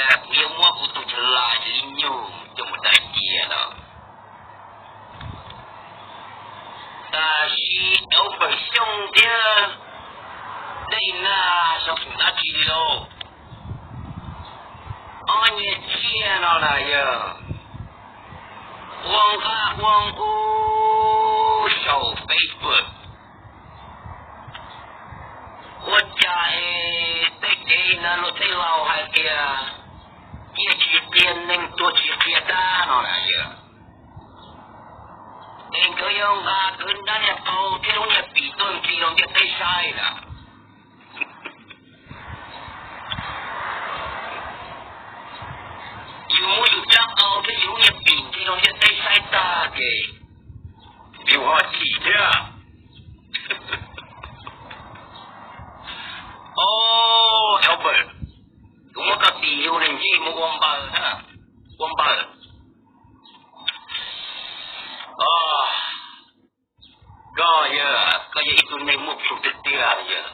Kuv yuav muab kuv tus chaw lais li nyuj coj mus dai cia no. Tab sis Albert Xyooj thiab Dej Nag sab xum dab tsi li lauj? Ob nyiaj tsiaj no na yog ua nqa ua nqug saum Facebook. Ua cas tej kev na luag tej laus hais tias cia tsis qhia neeg tuag tsis qhia dab no na yog, es nkawd yuav nqa kwv nrab niag qau thiab lub niag pim tuaj nqis rau ntiaj teb saib na. Yus muab yus rab qau thiab yus lub niag pim nqis rau ntiaj teb saib tag ces yus ho chim thiab. Os, Albert, kuv muab koj tis yus ne, ntsej muag ua npaws, ua npaws. Koj yog, koj yog ib tug neeg muaj plhus tiag tiag yog.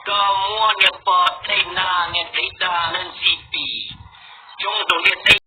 Koj muab niag pog Dej Nag niag Dej Nag ntxi pim coob rau ntiaj teb